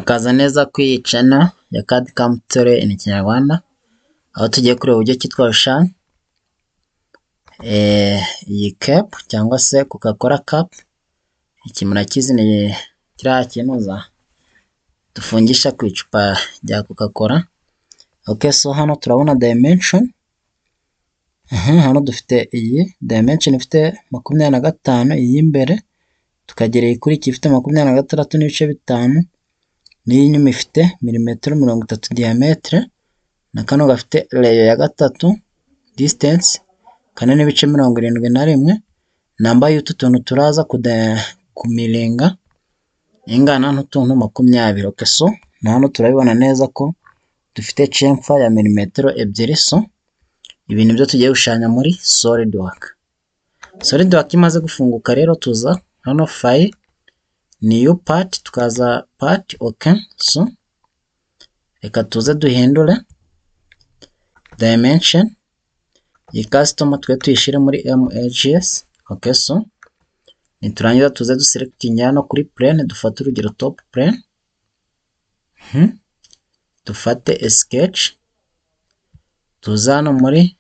Murakaza neza kuri iyi channel ya CAD CAM tutorial in Kinyarwanda, aho tugiye kureba uburyo ki twashushanya iyi cap cyangwa se Coca Cola cap. Iki murakizi, ni kiriya kinuza dufungisha ku icupa rya Coca Cola. Okay, so hano turabona dimension, hano dufite iyi dimension ifite 25 iy'imbere, tukagira iyikurikiye ifite 26.5, n'iy'inyuma ifite milimetero 30 diameter, na kano gafite rayon ya gatatu distance 4.71, number y'utu tuntu turaza kumiringa ingana n'utuntu 20. Okay, so na hano turabibona neza ko dufite chamfer ya milimetero 2. So ibi nibyo tugiye gushushanya muri SolidWorks. SolidWorks imaze gufunguka rero, tuza hano File, New Part, tukaza Part. Okay, so reka tuze duhindure dimension, iyi custom twe tuyishyire muri MAGS. Okay, so niturangiza tuze duselectinge hano kuri plane, dufate urugero top plane, dufate sketch, tuze hano muri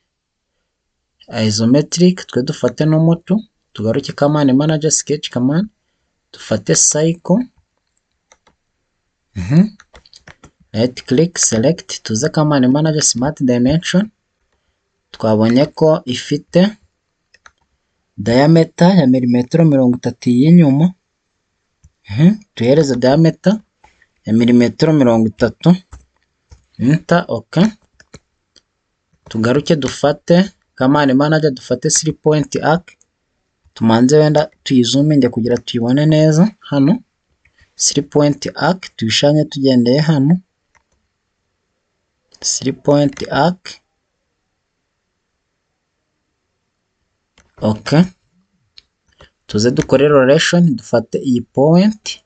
isometric twe dufate normal to, tugaruke Command Manager, Sketch Command, dufate circle, right click, select, tuze Command Manager, Smart Dimension. Twabonye ko ifite diameter ya milimetero 30 y'inyuma, tuhereze diameter ya milimetero 30, enter. Okay, tugaruke dufate Command Manager, dufate three point arc, tumanze wenda tuyizoominge kugira tuyibone neza. Hano three point arc tuyishushanye tugendeye hano, three point arc. Okay, tuze dukore relation, dufate iyi point,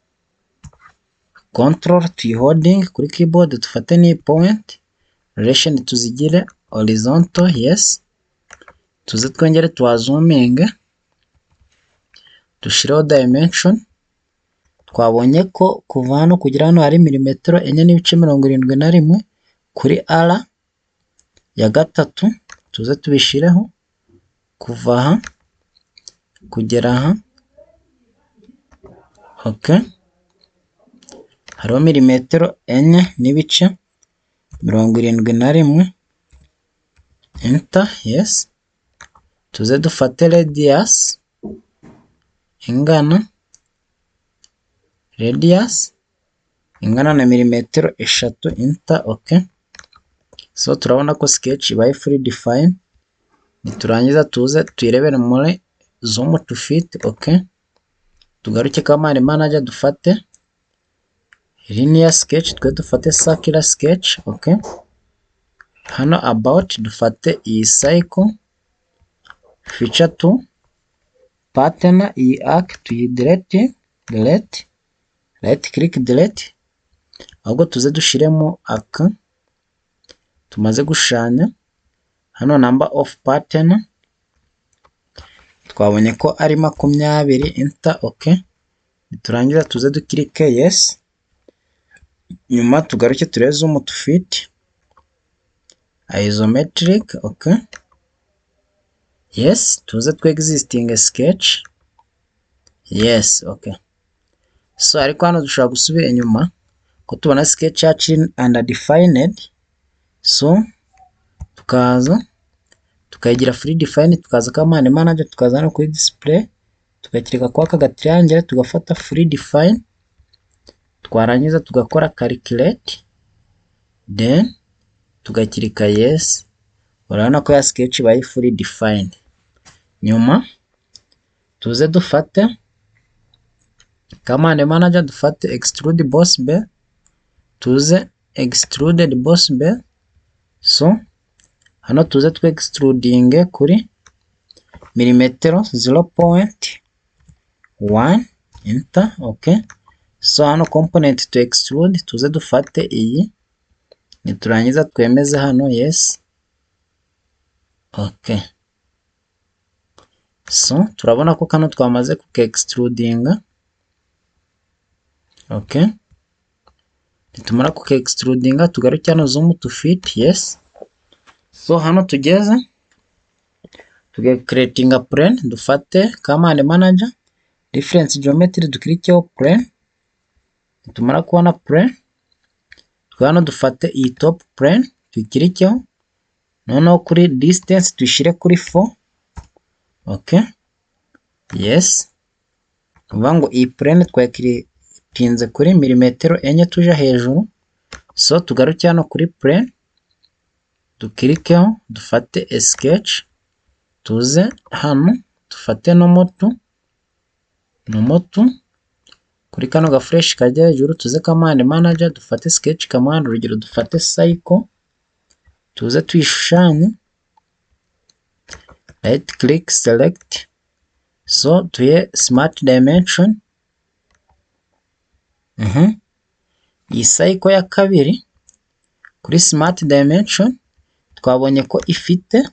Control tuyiholdinge kuri keyboard, dufate n'iyi point, relation tuzigire horizontal, yes. Tuze twongere tuhazoominge, dushireho dimension. Twabonye ko kuva hano kugera hano hari milimetero 4.71 kuri R ya gatatu. Tuze tubishireho kuva aha kugera aha. Okay, hariho milimetero 4.71, enter, yes. Tuze dufate radius ingana, radius ingana na milimetero 3, enter. Okay, so turabona ko sketch ibaye fully define. Niturangiza tuze tuyirebere muri zoom to fit. Okay, tugaruke Command Manager, dufate linear sketch, twe dufate circular sketch. Okay, hano about dufate iyi circle, feature to pattern, iyi arc tuyidelete, delete, right click, delete, ahubwo tuze dushiremo aka tumaze gushushanya. Hano number of pattern twabonye ko ari 20, enter. Okay, niturangiza tuze duclicke yes, nyuma tugaruke turebe zoom to fit, isometric. Okay, yes, tuze twe exitinge sketch, yes. Okay, so ariko hano dushobora gusubira inyuma ko tubona sketch yacu iri underdefined, so tukaza tukayigira fully defined, tukaza Command Manager, tukaza hano kuri Display, tugaclicka kuri aka gatriangle, tugafata fully define, twarangiza tugakora calculate, then tugaclicka yes. Urabona ko ya sketch ibaye fully defined. Nyuma tuze dufate Command Manager, dufate Extrude Boss Base, tuze Extruded Boss Base. So hano tuze twe extrudinge kuri milimetero 0.1, enter. Okay, so hano component to extrude tuze dufate iyi, niturangiza twemeze hano yes. Okay, so turabona ko kano twamaze kuka extrudinga. Okay. Nitumara kuka extrudinga tugaruke hano zoom to fit, yes. So hano tugeze tugiye creatinga plane, dufate command manager, reference geometry, dukirikeho plane. Nitumara kubona plane, hano dufate iyi top plane tuyikirikeho, noneho kuri distance tuyishyire kuri 4. Okay, yes. Ni ngo iyi plane twayikiritinze kuri milimetero 4 tuja hejuru. So tugaruke hano kuri plane dukirikeho, dufate sketch, tuze hano dufate normal to kuri kano ga fresh kajya hejuru, tuze command manager, dufate sketch command, urugero dufate cycle, tuze tuyishushanye, right click select, so tuye smart dimension. Iyi cycle ya kabiri kuri smart dimension twabonye ko ifite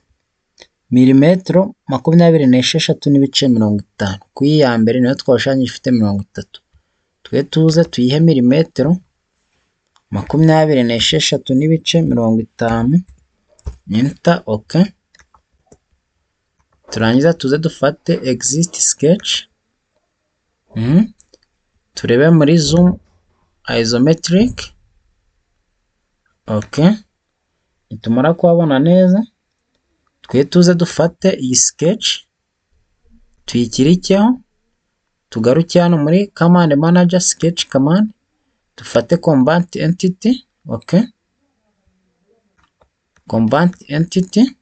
milimetero 26.50. Ku iyi ya mbere niyo twashushanyije ifite 30. Twe tuze tuyihe milimetero 26.50, enter, okay. Turangiza tuze dufate exit sketch, turebe muri zoom isometric, okay. Nitumara kuhabona neza, twe tuze dufate iyi sketch tuyikirikeho, tugaruke hano muri command manager sketch command, dufate convert entity, okay, convert entity,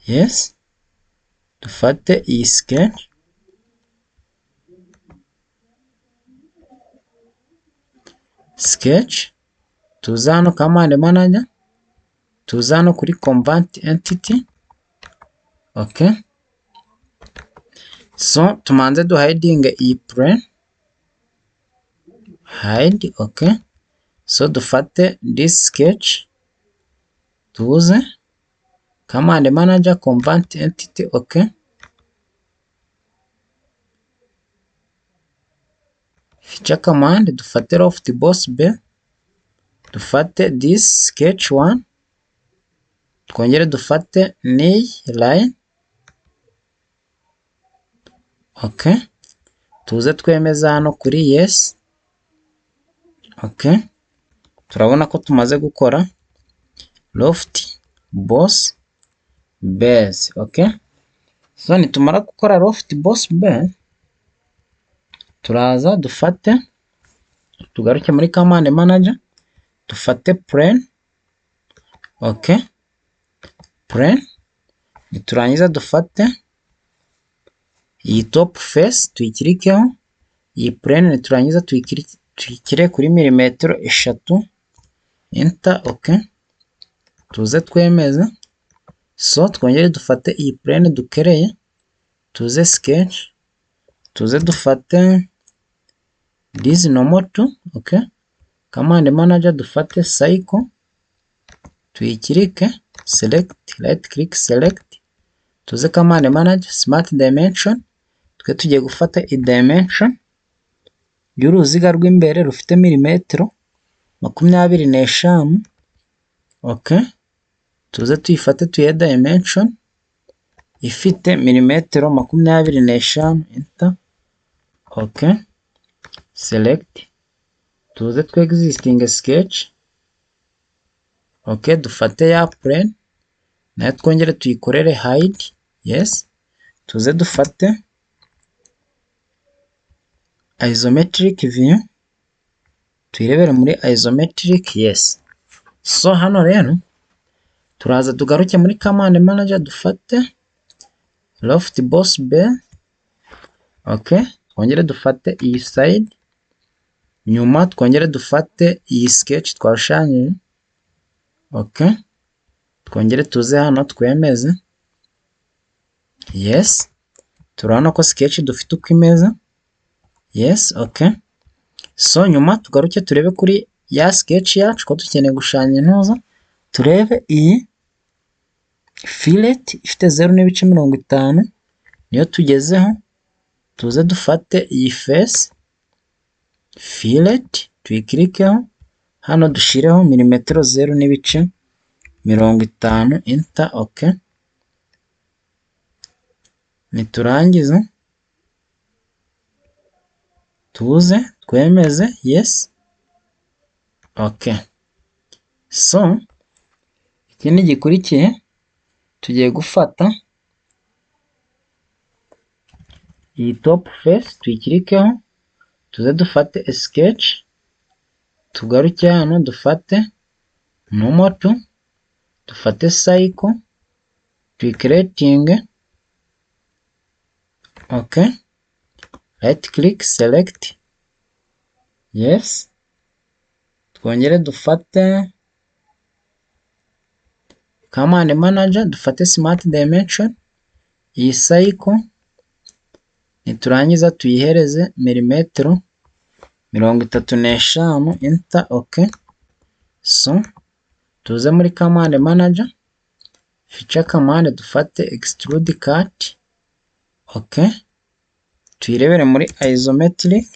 yes, dufate iyi sketch, sketch, tuze hano command manager, tuze hano kuri convert entity, okay. So tumanze duhidinge iyi plane, hide, okay. So dufate this sketch, tuze command manager convert entity, okay. Feature command, dufate loft boss base, dufate this sketch one, twongere dufate n'iyi line, okay. Tuze twemeza hano kuri yes, okay. Turabona ko tumaze gukora loft boss base, okay. So nitumara gukora loft boss base, turaza dufate, tugaruke muri command manager, dufate plane, okay, plane. Niturangiza dufate iyi top face tuyikirikeho, iyi plane niturangiza tuyikire kuri milimetero 3, enter, okay. Tuze twemeze. So twongere dufate iyi plane dukereye, tuze sketch, tuze dufate this normal to, okay, command manager, dufate cycle tuyikirike, select, right click select, tuze command manager smart dimension, twe tugiye gufata i dimension y'uruziga rw'imbere rufite milimetero 25, okay. Tuze tuyifate tuyihe dimension ifite milimetero 25, enter, okay, select, tuze twe existing sketch, okay. Dufate ya plane nayo twongere tuyikorere hide, yes. Tuze dufate isometric view, tuyirebere muri isometric, yes. So hano rero turaza tugaruke muri command manager, dufate loft boss base, okay. Twongere dufate iyi side, nyuma twongere dufate iyi sketch twashushanyije, okay. Twongere tuze hano twemeze, yes. Turabona ko sketch dufite uko imeze, yes, okay. So nyuma tugaruke turebe kuri ya sketch yacu ko dukeneye gushushanya intuza, turebe iyi fillet ifite 0.50 niyo tugezeho, tuze dufate iyi face, Fillet tuyikirikeho, hano dushireho milimetero 0.50, enter, okay. Niturangiza tuze twemeze yes, okay. So ikindi gikurikiye tugiye gufata iyi top face tuyikirikeho, tuze dufate sketch, tugaruke hano dufate normal to, dufate circle tuyicreatinge, okay, right click select yes, twongere dufate command manager, dufate smart dimension, iyi circle niturangiza tuyihereze milimetero 35, enter, okay. So tuze muri command manager, feature command, dufate extrude cut, okay, tuyirebere muri isometric,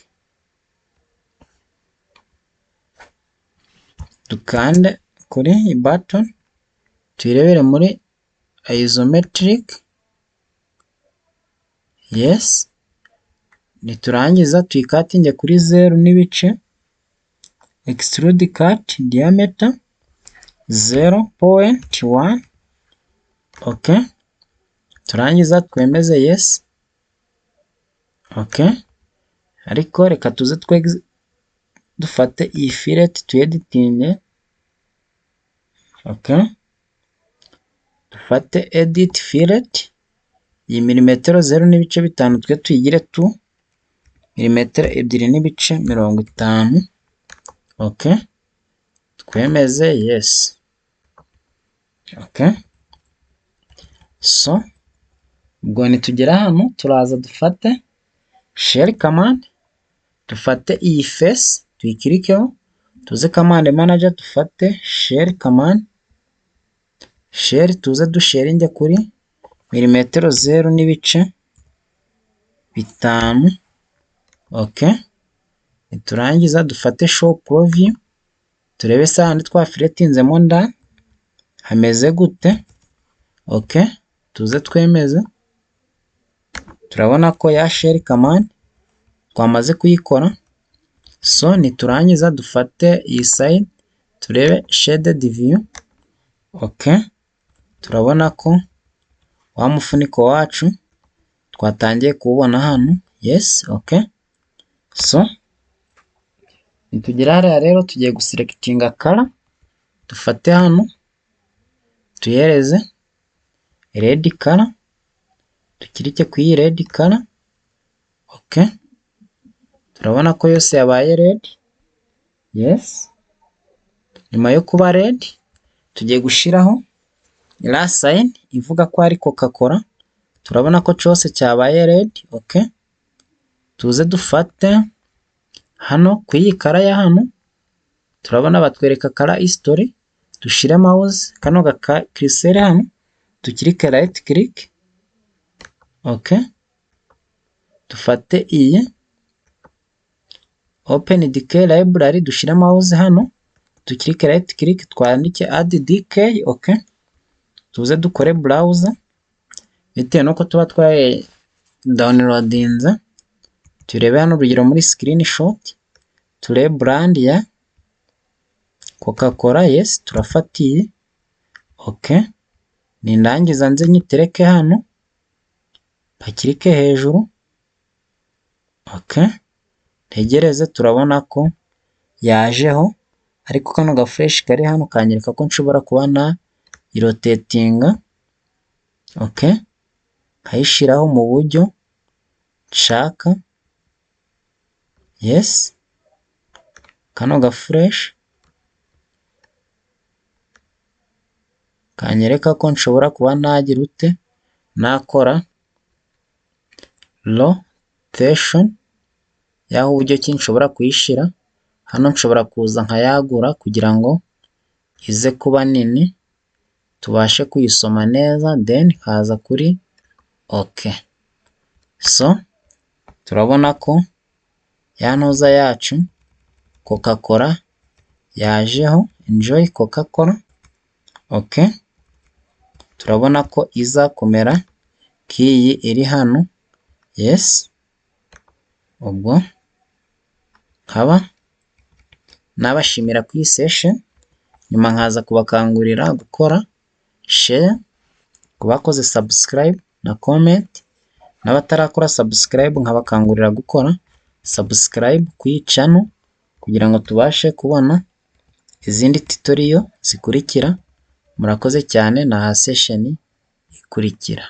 dukande kuri button, tuyirebere muri isometric, yes. Niturangiza tuyikatinge kuri 0 n'ibice, extrude cut diameter 0.1, okay. Turangiza twemeze yes, okay. Ariko reka tuze dufate iyi fillet tuyeditinge, okay. Dufate edit fillet, iyi milimetero 0.5 twe tuyigire tu milimetero 2.50, okay. Twemeze yes, okay. So ubwo nitugera hano turaza dufate shell command, dufate iyi face tuyikirikeho, tuze command manager dufate shell command, shell tuze dusharinge kuri milimetero 0.5, okay. Niturangiza dufate show preview, turebe se hahandi twafiletinzemo ndani hameze gute, okay. Tuze twemeze, turabona ko ya shell command twamaze kuyikora. So niturangiza dufate iyi side turebe shaded view, okay. Turabona ko wa mufuniko wacu twatangiye kuwubona hano, yes, okay. So nitugera hariya rero tugiye guselectinga color, dufate hano tuyihereze red color, dukirike ku iyi red color, okay. Turabona ko yose yabaye red, yes. Nyuma yo kuba red tugiye gushiraho iriya sign ivuga ko ari coca cola, turabona ko cyose cyabaye red, okay. Tuze dufate hano ku iyi color ya hano, turabona batwereka color history, dushire mouse kano gakiriseri hano, dukirike right click, okay. Dufate iyi open decal library, dushire mouse hano, dukirike right click, twandike add decal, okay. Tuze dukore browse bitewe nuko tuba twayidownloadinze, turebe hano urugero muri screenshot, turebe brand ya coca cola, yes, turafata iyi, okay. Nindangiza nze nyitereke hano, mpakirike hejuru, okay. Ntegereze, turabona ko yajeho, ariko kano gafureshi kari hano kanyereka ko nshobora kuba nayirotatinga, okay, nkayishyiraho mu buryo nshaka, yes. Kano gafureshi kanyereka ko nshobora kuba nagira ute, nakora rotation y'aho uburyo ki nshobora kuyishyira hano, nshobora kuza nkayagura kugira ngo ize kuba nini tubashe kuyisoma neza, then nkaza kuri okay. So turabona ko Ya ntuza yacu Coca Cola yajeho, enjoy Coca Cola. Okay, turabona ko iza kumera nk'iyi iri hano. Yes, ubwo nkaba nabashimira kuri iyi session, nyuma nkaza kubakangurira gukora share ku bakoze subscribe na comment, n'abatarakora subscribe nkabakangurira gukora subscribe ku iyi channel kugira ngo tubashe kubona izindi tutorial zikurikira. Murakoze cyane, ni aha session ikurikira.